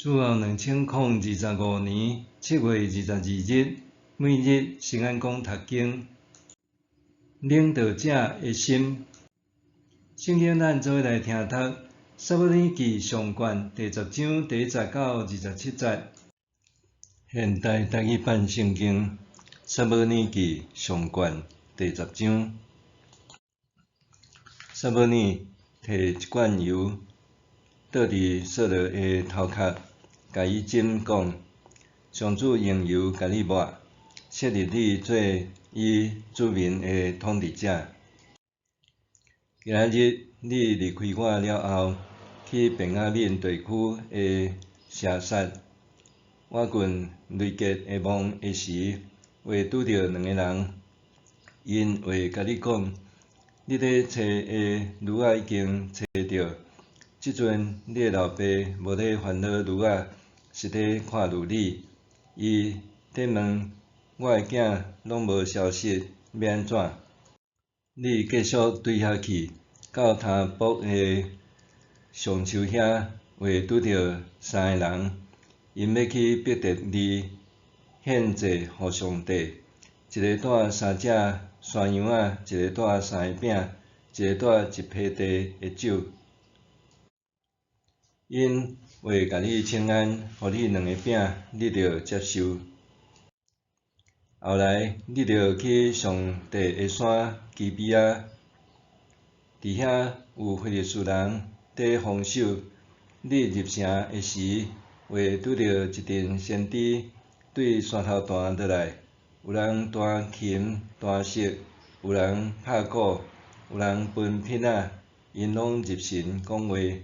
主後2025年7月22日，每日聖安講讀經，領導者的心。聖經咱做伙來聽讀《撒母耳記上卷》第十章第一節到27節。現代台語版聖經《撒母耳記上卷》第十章。撒母耳提一罐油，倒佇掃羅的頭殼，共伊浸講：上主用油共你抹，設立你做伊子民的統治者。今仔日你離開我了後，去便雅憫地區的舍撒，倚近雷結的墓的時，會拄著兩个人，𪜶會共你講：你咧揣的驢仔已經揣著，這陣你的老爸無咧煩惱驢仔，是咧看慮你。伊咧問我的囝攏無消息，欲按怎？你繼續對遐去，到他泊的橡樹遐，會拄著三个人，𪜶欲去伯特利獻祭予上帝。一个帶三隻山羊仔，一个帶三个餅，一个帶一批地的酒。𪜶會共你請安，予你兩个餅，你著接受。後來，你著去上帝的山基比亞，佇遐有非利士人佇防守。你入城的時，會拄著一陣先知對山頭彈落來，有人彈琴彈瑟，有人拍鼓，有人歕瓶仔，𪜶攏入神講話。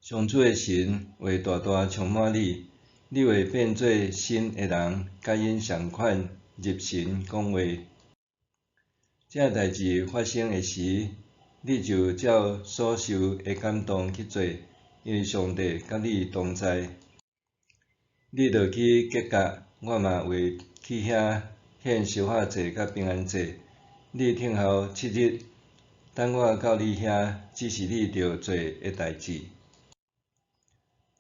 上主的神會大大充滿你，你會變做新的人，佮𪜶仝款入神講話。這代誌發生的時，你就照所受的感動去做，因為上帝佮你同在。你落去吉甲，我嘛會去遐獻燒化祭佮平安祭。你等候7日，等我到你遐，指示你著做的代誌。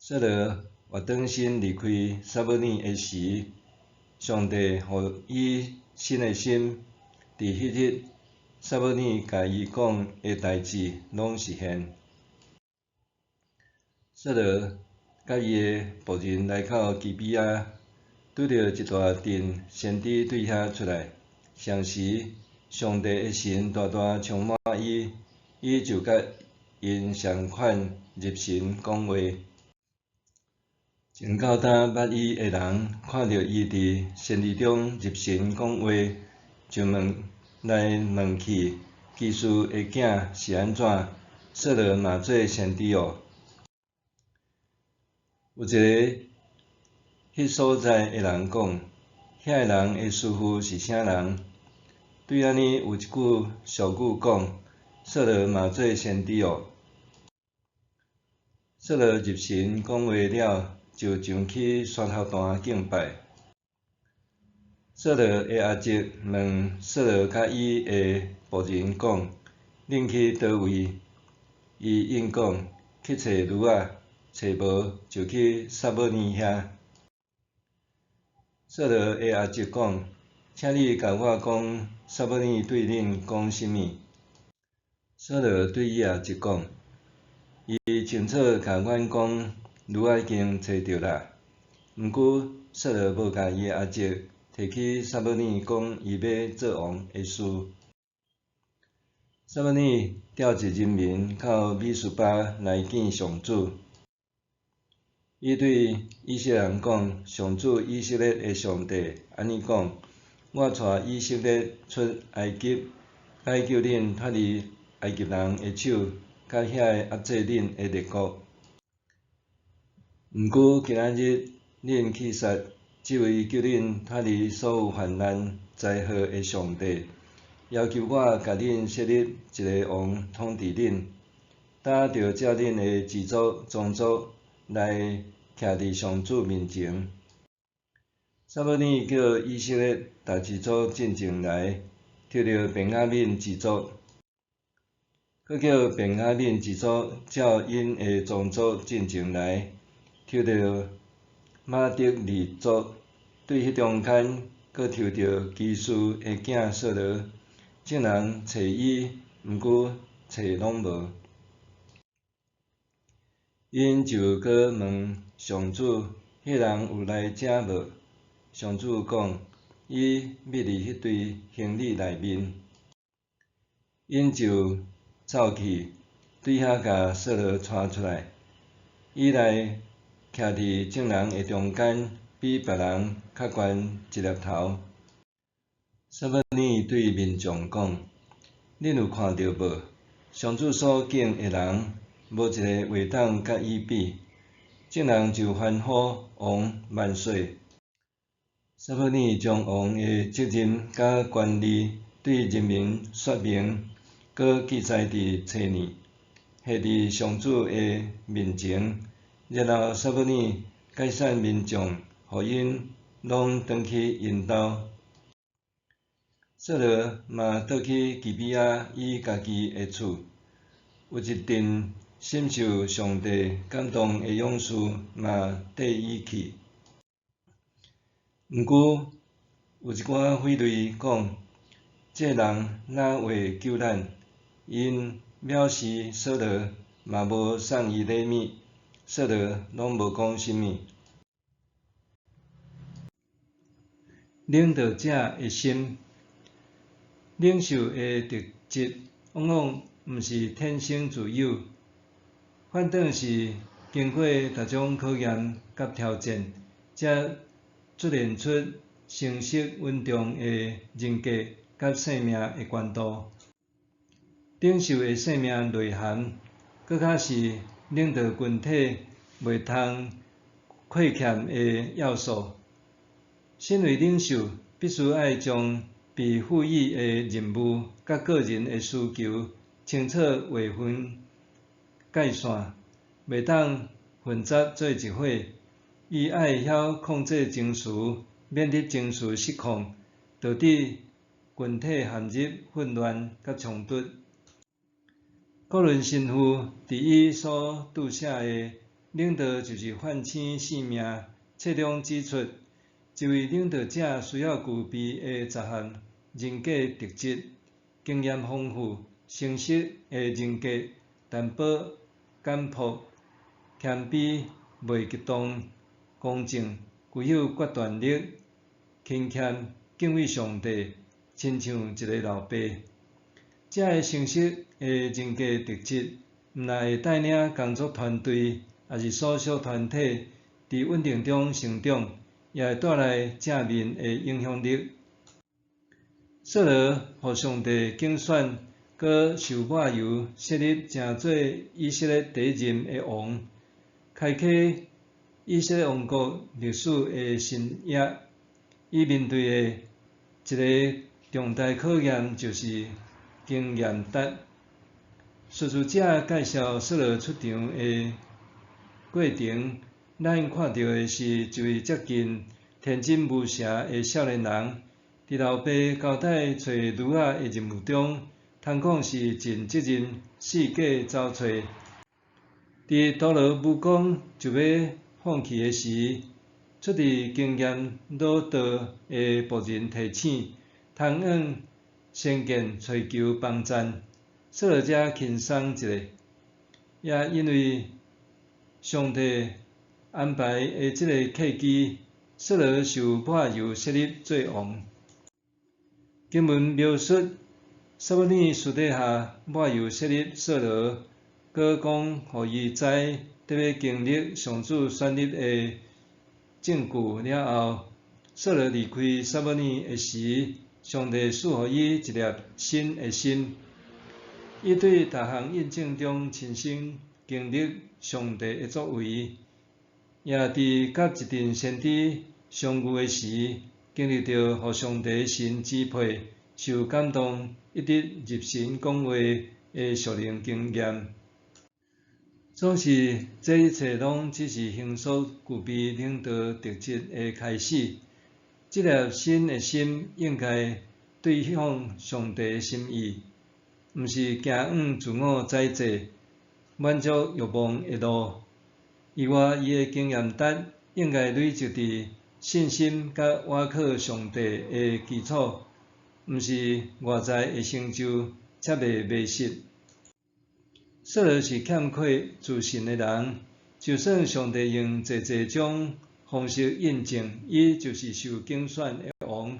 掃羅活轉身離開撒母耳的時，上帝予伊新的心。佇彼日，撒母耳共伊講的代誌攏實現。掃羅佮伊的僕人來到基比亞，拄著一大陣先知對遐出來。雙時，上帝的神大大充滿伊，伊就佮𪜶仝款入神講話。前到今捌伊的人，看著伊佇先知中入神講話，就問來問去，基士的囝是按怎？掃羅嘛做先知哦。有一个彼所在的人講：遐个人的師傅是啥人？對按呢有一句俗語講：掃羅嘛做先知哦。掃羅入神講話了，就上去山頭壇敬拜。掃羅的阿叔問掃羅佮伊的僕人講：恁去佗位？伊應講：去揣驢仔，揣無就去撒母耳遐。掃羅的阿叔講：請你共我講，撒母耳對恁講啥物？掃羅對伊阿叔講：伊清楚共阮講，驢仔已經揣著啦。毋過掃羅無共伊阿叔提起撒母耳講伊欲做王的事。撒母耳召集人民到米斯巴來見上主。伊對以色列人講：上主以色列的上帝按呢講：我帶以色列出埃及，解救恁脫離埃及人的手，佮遐个壓制恁的列國。毋過今仔日恁棄殺這位救恁脫離所有患難災禍的上帝，要求我共恁設立一个王統治恁，今著照恁的支族宗族來徛佇上主面前。撒母耳叫以色列逐支族進前來，抽著便雅憫支族。閣叫便雅憫一族照𪜶的宗族進前來，抽著瑪特利族，對彼中間閣抽著基士的囝掃羅。眾人揣伊，毋過揣攏無。𪜶就閣問上主：彼人有來遮無？上主講：伊覕佇彼堆行李內面。𪜶就走去，對遐共掃羅帶出來。伊來徛佇眾人的中間，比別人較懸一粒頭。撒母耳對民眾講：恁有看著無？上主所揀的人，無一个會當佮伊比。眾人就歡呼：王萬歲！撒母耳將王的責任佮權利對人民說明，閣記載佇冊內，下佇上主的面前。然後撒母耳解散民眾，予𪜶攏轉去𪜶兜。掃羅嘛倒去基比亞伊家己的厝。有一陣深受上帝感動的勇士嘛綴伊去。毋過有一寡非論講：這人哪會救咱？𪜶藐視掃羅，嘛無送伊禮物，掃羅攏無講啥物。領導者的心，領袖的特質往往毋是天生就有，反倒是經過各種考驗佮挑戰，才鑄鍊出成熟穩重的人格佮生命的懸度。領袖的生命內涵，閣較是領導群體袂通虧欠的要素。身為領袖，必須愛將被賦予的任務佮個人的需求清楚劃分界線，袂當混雜做一伙。伊愛曉控制情緒，免得情緒失控，導致群體陷入混亂佮衝突。個倫神父佇伊所著寫的《領導就是喚醒生命》冊中指出，一位領導者需要具備的十項人格特質：經驗豐富、誠實的人格、淡薄、簡樸、謙卑、袂激動、公正、具有決斷力、勤儉、敬畏上帝，親像一个老爸。這个成熟的人格特質，毋但會帶領工作團隊，抑是所屬團體佇穩定中成長，也會帶來正面的影響力。掃羅予上帝揀選，閣受抹油設立成做以色列第一任的王，開啟以色列王國歷史的新頁。伊面對的一个重大考驗就是經驗值。敘事者介紹掃羅出場的過程，咱看著的是一位接近天真無邪的少年人，佇老爸交代揣驢仔的任務中，通講是盡責任四界走揣。佇徒勞無功就欲放棄的時，出自經驗老道的僕人提醒，通用先見揣求幫贊，掃羅才輕鬆一下。也因為上帝安排的這个契機，掃羅受抹油設立做王。經文描述，撒母耳私底下抹油設立掃羅，閣講予伊知得欲經歷上主選立的證據了後，掃羅離開撒母耳的時，上帝賜予伊一粒新的心。伊對逐項印證中親身經歷上帝的作為，也佇佮一陣先知相遇的時，經歷著予上帝神支配、受感動、一直入神講話的屬靈經驗。總是，這一切攏只是形塑具備領導特質的開始。這粒新的心應該對向上帝的心意。毋是行往自我宰制、滿足欲望的路。以外，伊的經驗值應該累積佇信心佮倚靠上帝的基礎，毋是外在的成就，才袂迷失。掃羅是欠缺自信的人，就算上帝用濟濟種方式印證，伊就是受揀選的王，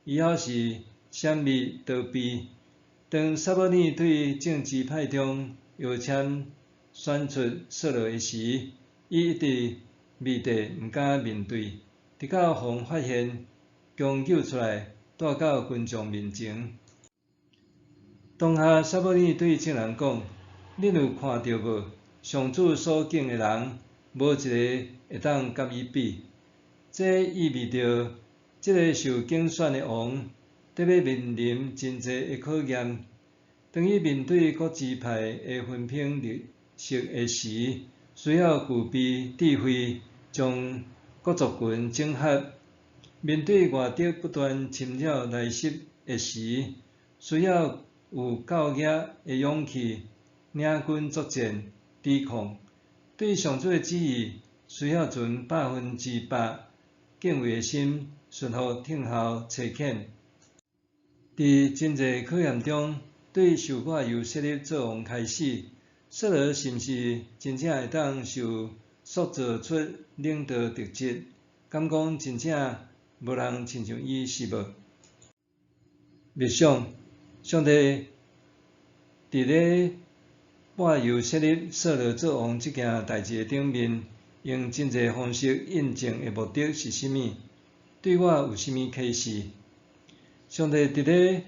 伊猶是閃密逃避。當撒母耳對眾支派中搖籤選出掃羅的時，伊一直避地毋敢面對，直到予人發現，強揪出來帶到群眾面前。當下撒母耳對眾人講：恁有看著無？上主所揀的人，無一个會當佮伊比。這意味著，這个受揀選的王，得欲面臨真濟的考驗。當伊面對各支派的分崩離析的時，需要具備智慧，將各族群整合；面對外敵不斷侵擾來襲的時，需要有夠額的勇氣，領軍作戰，抵抗。對上主的旨意，需要存100%敬畏的心，順服聽候差遣。佇真濟考驗中，對受抹油設立做王開始，掃羅是毋是真正會當受塑造出領導特質？敢講真正無人親像伊是無？默想，上帝佇咧抹油設立掃羅做王這件代誌的頂面，用真濟方式印證的目的是啥物？對我有啥物啟示？上帝佇咧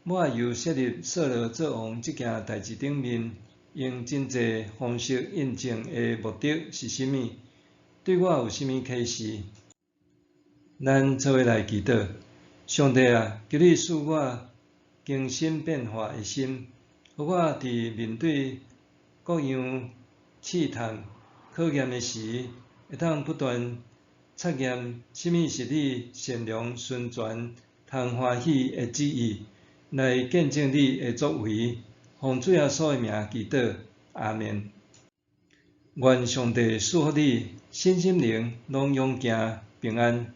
抹油設立掃羅做王這件代誌頂面，用真濟方式印證的目的是啥物？對我有啥物啟示？咱做伙來祈禱，上帝啊，求你賜我更新變化的心，予我佇面對各樣試探、考驗的時，會當不斷察驗啥物是你善良、純全、通歡喜的旨意，來見證你的作為。奉主耶穌的名祈禱，阿們。願上帝賜福你，身心靈攏勇健平安。